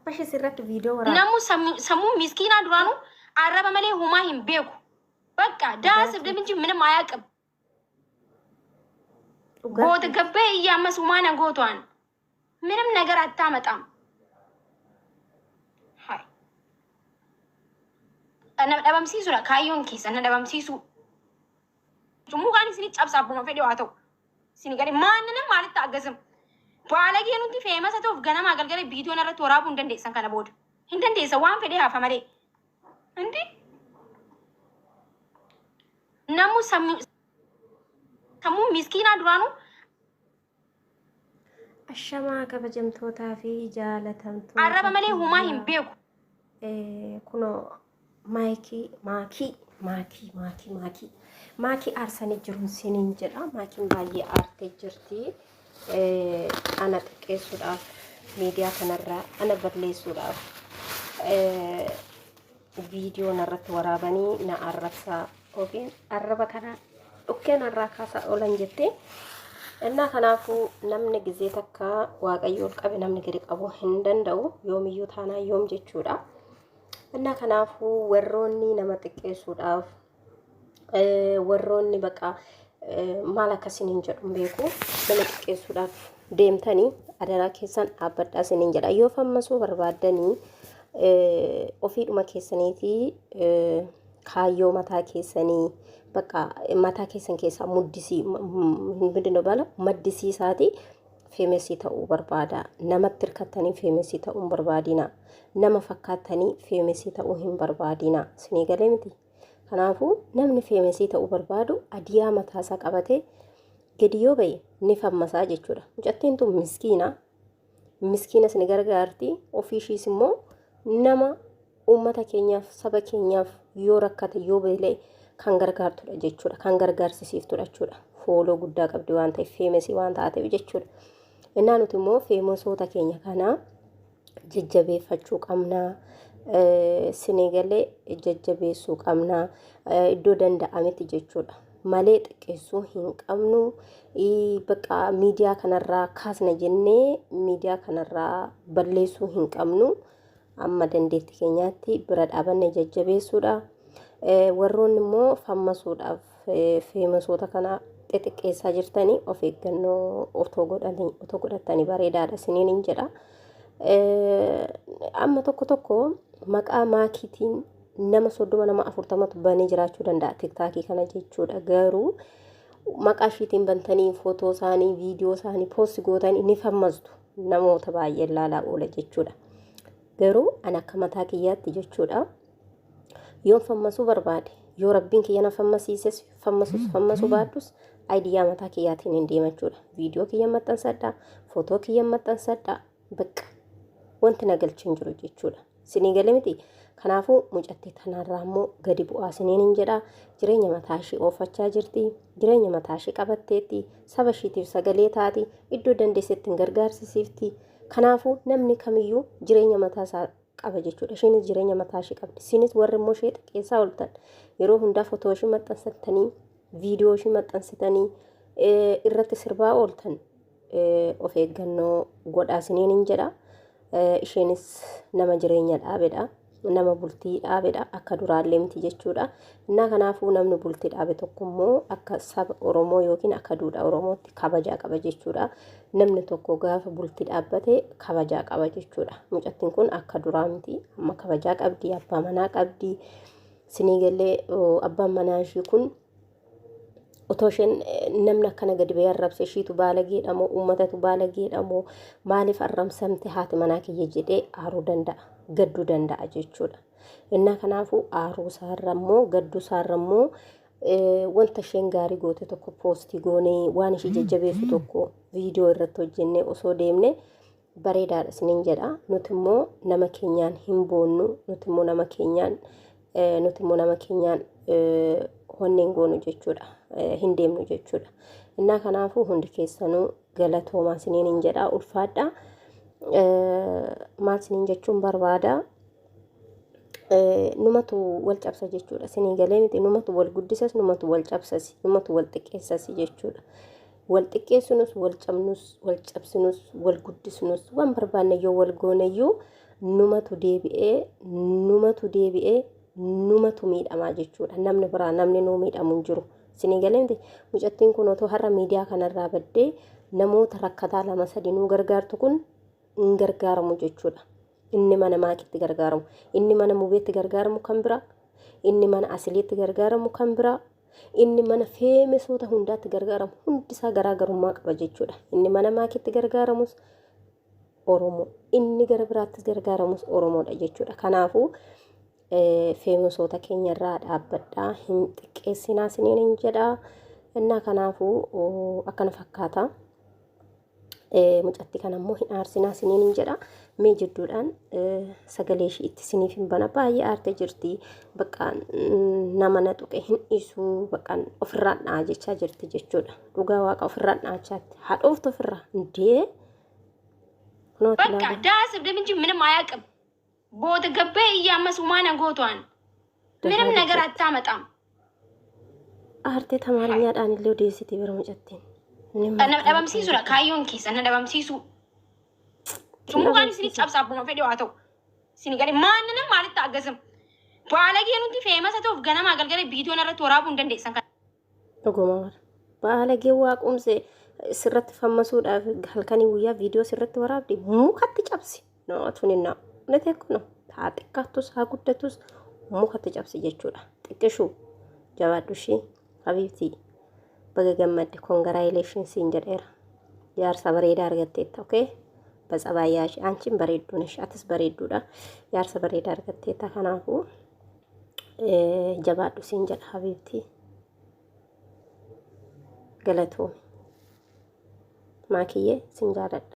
Abbashee sirratti viidiyoo waraaba. Namu sammuu miskiinaa duraanuu arraba malee homaa hin beeku. በቃ ድሀ Dhugaa ስድብ kee. እንጂ ምንም አያውቅም። Dhugaa ጎት kee. ገበ እያመስ ማነ ጎቷን ምንም ነገር አታመጣም። ሀይ na dhabamsiisuudha kaayyoon keessa na dhabamsiisuu. Mukaan isin cabsa abbuma fedhe haa ta'u. Isin gadi maanንም አልታገስም። ባለጌ nuti feemasa ta'uuf ganamaa galgala viidiyoon irratti waraabuu hin dandeessan kana booda. Hin dandeessan waan fedhe hafa malee. Indi namu sammuu miskiinaa duraanuu Ashamaa kabajamtootaa fi jaalatamtoota arraba malee homaa hin kiyyaa. beeku. Kunoo maayikii maakii maakii maakii maakii maakii aarsanii jiruun siniin jedha. Maakiin baay'ee aartee jirti. Ana xiqqeessuudhaaf miidiyaa kanarraa ana balleessuudhaaf viidiyoo narratti waraabanii na arrabsaa yookiin arraba kana dhukkee narraa kaasaa oolan jettee. Innaa kanaafuu namni gizee takka waaqayyo ol qabe namni gadi qabuu hin danda'u yoomiyyuu taanaa yoom jechuudha. Innaa kanaafuu warroonni nama xiqqeessuudhaaf warroonni baqa maal akkasiin hin jedhu hin beeku nama xiqqeessuudhaaf deemtanii adaraa keessan dhaabbadhaa isiniin jedha. Yoo fammasuu barbaaddanii ofiidhuma keessaniitii kaayyoo mataa keessanii bakka mataa keessan keessaa muddisii ምንድነው ባለው maddisiisaati famous ta'uu barbaada. Namatti hirkattanii famous ta'uu hin barbaadina. Nama fakkaattanii famous ta'uu hin barbaadina. Isinii galee miti. Kanaafuu namni famous ta'uu barbaadu idea mataasaa qabatee gadi yoo ba'e ni fammasaa jechuudha. Mucattiin tun miskiina. Miskiinas ni gargaarti. Ofii ishiis immoo nama uummata keenyaaf saba keenyaaf yoo rakkate yoo beela'e kan gargaartudha jechuudha. Kan gargaarsisiiftudha jechuudha. Follow guddaa qabdi waan ta'eef famous waan taateef jechuudha. Innaa nuti immoo famousoota keenya kana jajjabeeffachuu qabna. Sinigalee jajjabeessuu qabna. Iddoo danda'ametti jechuudha. Malee xiqqeessuu hin qabnu. Bakka miidiyaa kanarraa kaasna jennee miidiyaa kanarraa balleessuu hin qabnu. Amma dandeettii keenyaatti bira dhaabanne jajjabeessuudha. Warroonni immoo fammasuudhaaf famousoota kana xixiqqeessaa jirtanii of eeggannoo otoo godhatanii bareedaadha isiniin hin jedha. Amma tokko tokko maqaa maakiitiin nama 30 nama 40tu banee jiraachuu danda'a TikTokii kana jechuudha. Garuu maqaa ishiitiin bantanii footoo isaanii viidiyoo isaanii post gootanii ni fammastu namoota baay'ee ilaalaa oola jechuudha. Garuu ani akka mataa kiyyaatti jechuudha. Yoon fammasuu barbaade yoo rabbiin kiyya na fammasiises fammasus fammasuu baadhus idea mataa kiyyaatiin hin deema jechuudha. Viidiyoo kiyya maxxansadha, footoo kiyya maxxansadha, bakka wanti na galchu hin jiru jechuudha. Sinii galee miti. Kanaafuu mucattii tanarraa immoo gadi bu'aa siniin hin jedha. Jireenya mataa ishii oofachaa jirti. Jireenya mataa ishii qabatteetti. Saba ishiitiif sagalee taati. Iddoo dandeessetti hin gargaarsisiifti. Kanaafuu namni kamiyyuu jireenya mataa isaa qaba jechuudha. Isheenis jireenya mataa ishii qabdi. Isinis warri immoo ishee xiqqeessaa ooltan yeroo hundaa footoo ishii maxxansatanii viidiyoo ishii maxxansitanii irratti sirbaa ooltan of eeggannoo godhaa isiniin hin jedha. Isheenis nama jireenya dhaabedha. Nama bultii dhaabedha. Akka duraallee miti jechuudha. Innaa kanaafuu namni bultii dhaabe tokko immoo akka saba Oromoo yookiin akka duudhaa Oromootti kabajaa qaba jechuudha. Namni tokko gaafa bultii dhaabbate kabajaa qaba jechuudha. Mucattiin kun akka duraa miti. Amma kabajaa qabdi, abbaa manaa qabdi. Sinii galee abbaan manaa ishii kun otoo isheen namni akkana gadi bahee arrabse ishiitu baalageedha moo uummatatu baalageedha moo maaliif arrabsamte haati manaa kiyya jedhee aaruu danda'a gadduu danda'a jechuudha. Innaa kanaafuu aaruu isaarra immoo gadduu isaarra immoo wanta isheen gaarii goote tokko post goonee waan ishee jajjabeessu tokko viidiyoo irratti hojjennee osoo deemne bareedaadha isiniin jedha. Nuti immoo nama keenyaan hin boonnu nuti immoo nama keenyaan nuti immoo nama keenyaan honneen goonu jechuudha. Hin deemnu jechuudha. Innaa kanaafuu hundi keessanuu galatoomaa isiniin hin jedha ulfaadha. Maal isiniin jechuun barbaada? Numatu wal cabsa jechuudha. Isinii galee miti numatu wal guddisas numatu wal cabsas numatu wal xiqqeessas jechuudha. Wal xiqqeessinus wal cabnus wal cabsinus wal guddisnus waan barbaanne yoo wal gooneyyuu Numatu deebi'ee, numatu deebi'ee, numatu miidhamaa jechuudha. Namni biraa namni nuu miidhamu hin jiru. Isinii galee miti? Mucattiin kun otoo har'a miidiyaa kanarraa baddee, namoota rakkataa lama sadi nuu gargaartu kun hin gargaaramu jechuudha. Inni mana Maakitti gargaaramu, inni mana Mubeetti gargaaramu kan biraa, inni mana Asiliitti gargaaramu kan biraa, inni mana feemesoota hundaatti gargaaramu hundisaa garaagarummaa qaba jechuudha. Inni mana Maakitti gargaaramus Oromoo, inni gara biraattis gargaaramus Oromoodha jechuudha. Kanaafuu feemesoota keenyarraa dhaabbadhaa, hin xiqqeessinaa isiniin hin jedhaa. Innaa kanaafuu akkana fakkaata. Mucattii kana immoo hin aarsinaa isiniin hin jedha. Mee jidduudhaan sagalee ishii itti isiniif hin bana. Baay'ee aartee jirti. Bakka nama na tuqe hin dhiisu, bakka ofirraan dha'a jechaa jirti jechuudha. Dhugaa Waaqa ofirraan dha'achaatti. Haadhooftu ofirraa. Indee. Kunooti በቃ ilaala. ድሀ ስብደብ እንጂ ምንም አያውቅም። ቦት ገበ እያመሱ ማነ ጎቷን ምንም Dahaa ነገር jechuudha. አታመጣም። Aartee Amaariñaadhaan illee odeessiti bira mucattiin. Inni Na dhabamsiisuudha kaayyoon keessa na dhabamsiisuu. Mukaan isin cabsa abbuma fedhe haa ta'u. Isin gadi maanninam maalitti aggasam. Baalagee nuti feemasa ta'uuf ganamaa galgala viidiyoon irratti waraabuu hin dandeessan. Dhuguma bara. Baalagee waaqumse sirratti fammasuudhaaf halkanii guyyaa viidiyoo sirratti waraabde mukatti cabsi. Nama tuni naa. Natee kun haa xiqqaattus haa guddatus mukatti cabsi jechuudha. Xiqqishuu jabaadhu ishii habiibtii, baga gammadde, congratulations siin jedheera. Jaarsa bareedaa argatteetta, okay? በጸባያሽ አንቺም bareedduu ነሽ, atis bareedduudha. Jaarsa bareedaa argatteetta, kanaafuu jabaadhu siin jedha habiibtii. Galatoomi. Maakiyyee, sin jaaladha.